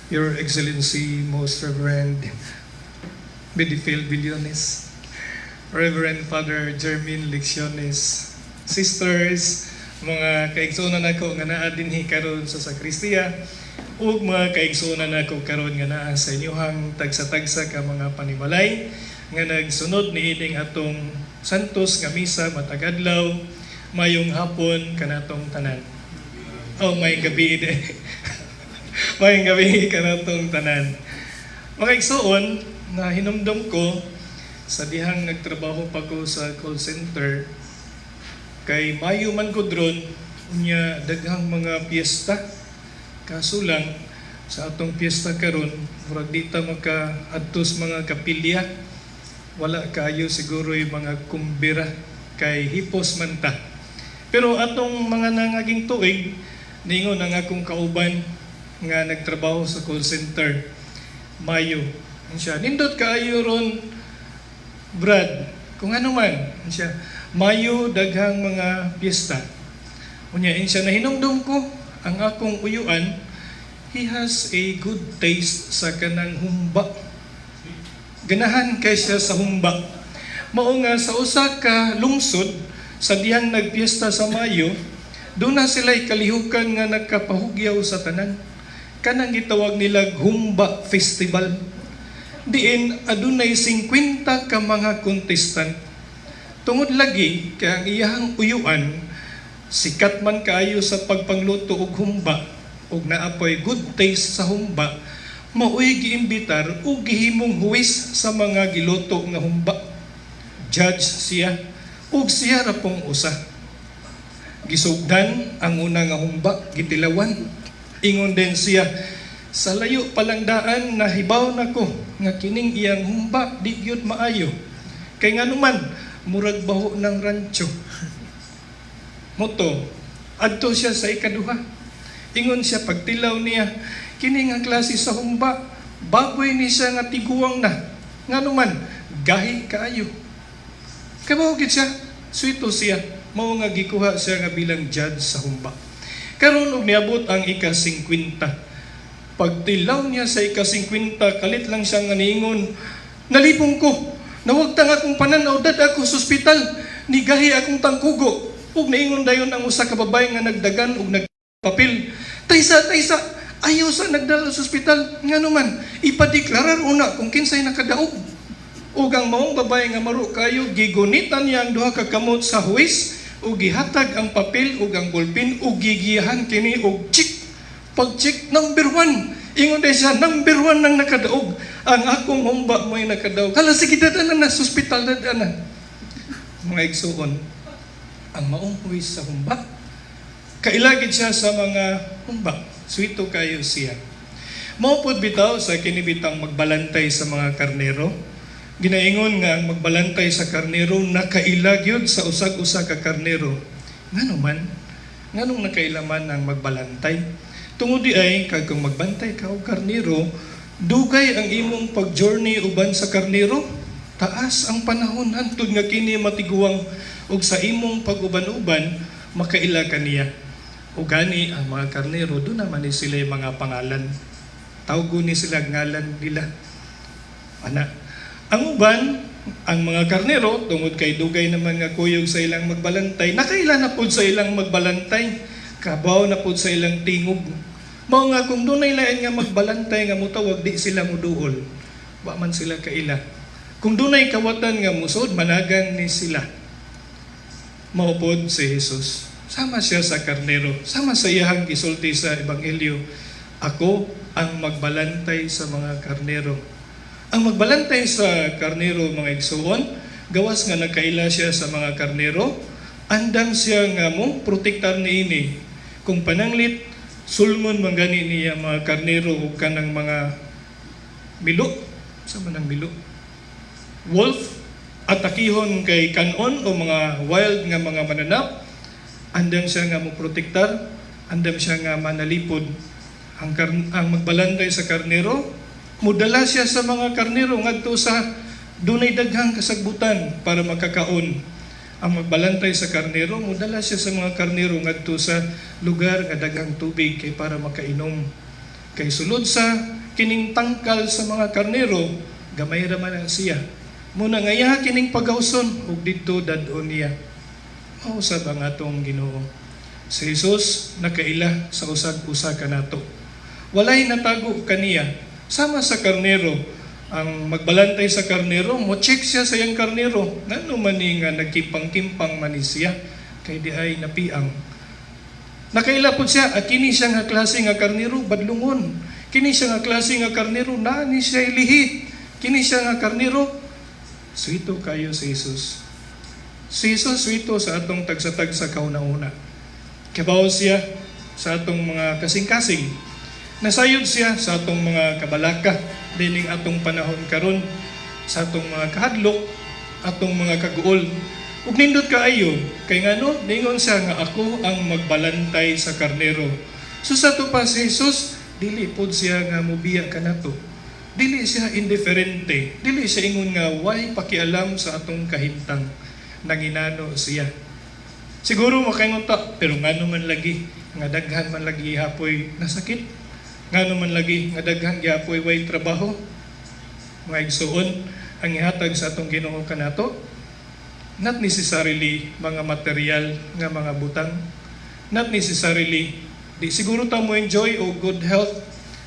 Your Excellency, Most Reverend Medifil Billones, Reverend Father Jermin Lecciones, sisters, mga kaigsuonan nako nga naa dinhi karon sa sakristiya, ug mga kaigsuonan nako karon nga naa sa inyohang tagsa-tagsa ka mga panimalay nga nagsunod niining atong Santos nga misa matag adlaw, mayong hapon kanatong tanan. Oh, mayong gabi de. Mayong gabi kanatong tanan. Mga igsuon, na hinumdum ko sa dihang nagtrabaho pa ko sa call center kay Mayo man ko dron, unya daghang mga piyesta. Kaso lang sa atong piyesta karon, murag di ta maka adtos mga kapilya. Wala kayo siguro yung mga kumbira kay hipos man ta. Pero atong mga nangaging tuig, ningon ang akong kauban nga nagtrabaho sa call center, Mayo. Siya, "Nindot kaayo ron, Brad." "Kung ano man?" Siya, "Mayo, daghang mga piyesta." Unya siya, nahinumdum ko ang akong uyuan, he has a good taste sa kanang humba. Ganahan kay siya sa humba. Mao nga sa usa ka lungsod sa dihang nagpiesta sa Mayo, duna sila'y kalihukan nga nagkapahugyaw sa tanan. Kanang gitawag nila Humba Festival. Diin adunay 50 ka mga contestant. Tungod lagi kay ang iyahang uyuan sikat man kaayo sa pagpangluto og humba ug naa poy good taste sa humba, maoy giimbitar ug gihimong huwis sa mga giluto nga humba. Judge siya ug siya ra pong usa. Gisugdan ang una nga humba, gitilawan. Ingon din siya, "Sa layo palang daan nahibaw nako nga kining iyang humba di gyud maayo. Kay nganuman murag baho ng rancho." Moto, adto siya sa ikaduha. Ingon siya pagtilaw niya, "Kini nga klase sa humba, baboy ni siya nga tiguang na. Nganuman, gahi kaayo." Kabaw gid siya, swito siya, mao nga gikuha siya nga bilang judge sa humba. Karon og niabot ang ika-50. Pagtilaw niya sa ika-50, kalit lang siya nga niingon, "Nalipong ko, nawagtang akong pananaw, dad ako sa ospital, nigahi akong tangkugo." Ug naingon dayon ang usa ka babae nga nagdagan ug nagpapil, "Taysa, taysa, ayaw sa nagdala sa ospital, ngano man, ipadeklarar una kung kinsay nakadaog." Ug ang maong babae nga maro kayo, gigunitan niya ang duha ka kamot sa huwis ug gihatag ang papel ug ang ballpen ug gigiyahan kini og check. Pag check, number 1. Ingon din siya, "Number 1 nang nakadaog. Ang akong humba mo'y nakadaog. Hala, sige, dad-a na sa ospital, dad-a na." Mga igsuon, ang maong huwis sa humba, kaila gid siya sa mga humba. Swito kayo siya. Mao pod bitaw sa kinibitang magbalantay sa mga karnero. Ginaingon nga ang magbalantay sa karnero nakaila gyud sa usag-usa ka karnero. Ngano man? Nganong nakaila man ang magbalantay? Tungod di ay kag kung magbantay ka og karnero, dugay ang imong pag-journey uban sa karnero. Taas ang panahon hantod nga kini matiguang ug sa imong pag-uban-uban makaila ka niya. Ug gani ang mga karnero duna man ni sila yung mga pangalan. Tawgon ni sila ngalan nila. Ana. Ang uban, ang mga karnero, tungod kay dugay naman nga kuyog sa ilang magbalantay, nakaila na pod sa ilang magbalantay. Kabaw na pod sa ilang tingog. Mao nga kung dunay lain nga magbalantay nga mutawag, di sila muduol. Wa man sila kaila. Kung dunay kawatan nga musod, managan ni sila. Mao pod si Jesus. Sama siya sa karnero. Sama sa iyahang gisulti sa Ebanghelyo. "Ako ang magbalantay sa mga karnero." Ang magbalantay sa karnero, mga igsuon, gawas nga nakaila siya sa mga karnero, andam siya nga mo protektar niini. Kung pananglit, sulngon man gani niya mga karnero ug kanang mga milo, sa man ang milo? Wolf, atakihon kay kanon o mga wild nga mga mananap, andam siya nga mo protektar, andam siya nga manalipod. Ang magbalantay sa karnero, mudala siya sa mga karnero ngadto sa dunay daghang kasagbutan para makakaon. Ang magbalantay sa karnero, mudala siya sa mga karnero ngadto sa lugar nga daghang tubig kay para makainom. Kay sulod sa kining tangkal sa mga karnero, gamay ra man na siya. Muna nga iya kining pagawson ug didto dad-on niya. Mao usab ang atong Ginoo. Si Jesus nakaila sa usag-usa kanato. Walay natago kaniya. Sama sa karnero, ang magbalantay sa karnero, mo check siya sa iyang karnero. Ngano man ni nga nagkimpang-kimpang man ni siya, kay diay napiang. Nakaila pod siya, at kini siya nga klase nga karnero, badlungon. Kini siya nga klase nga karnero, naa ni siya lihi. Kini siya nga karnero, swito kayo si Jesus. Si Jesus swito sa atong tagsa-tagsa kauna-una. Kibaw siya sa atong mga kasing-kasing. Nasayod siya sa atong mga kabalaka dining atong panahon karon, sa atong mga kahadlok, atong mga kaguol. Ug nindot kaayo kay ngano, ningon siya nga ako ang magbalantay sa karnero. So sa ato pa, si Jesus dili pod siya nga mubiya kanato. Dili siya indiferente, dili siya ingon nga way pakialam sa atong kahimtang. Nanginano siya. Siguro makaingon ta, pero ngano man lagi nga daghan man lagi hapoy nasakit? Ngano man lagi nga daghan gihapoy way trabaho? Mga igsuon, ang ihatag sa atong Ginoo kanato, not necessarily mga material nga mga butang, not necessarily di siguro ta mo enjoy og good health,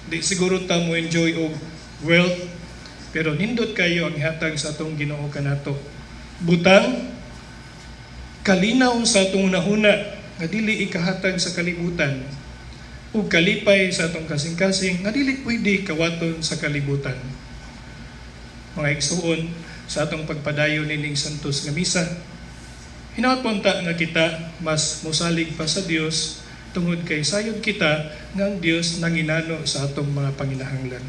di siguro ta mo enjoy og wealth, pero nindot kayo ang ihatag sa atong Ginoo kanato. Butang kalinaw sa atong nahuna nga dili ikahatag sa kalibutan ug kalipay sa atong kasing-kasing nga dili pwede kawaton sa kalibutan. Mga igsuon, sa atong pagpadayon nining santos nga misa, hinaot po unta nga kita mas mosalig pa sa Dios tungod kay sayod kita nga ang Dios nanginano sa atong mga panginahanglan.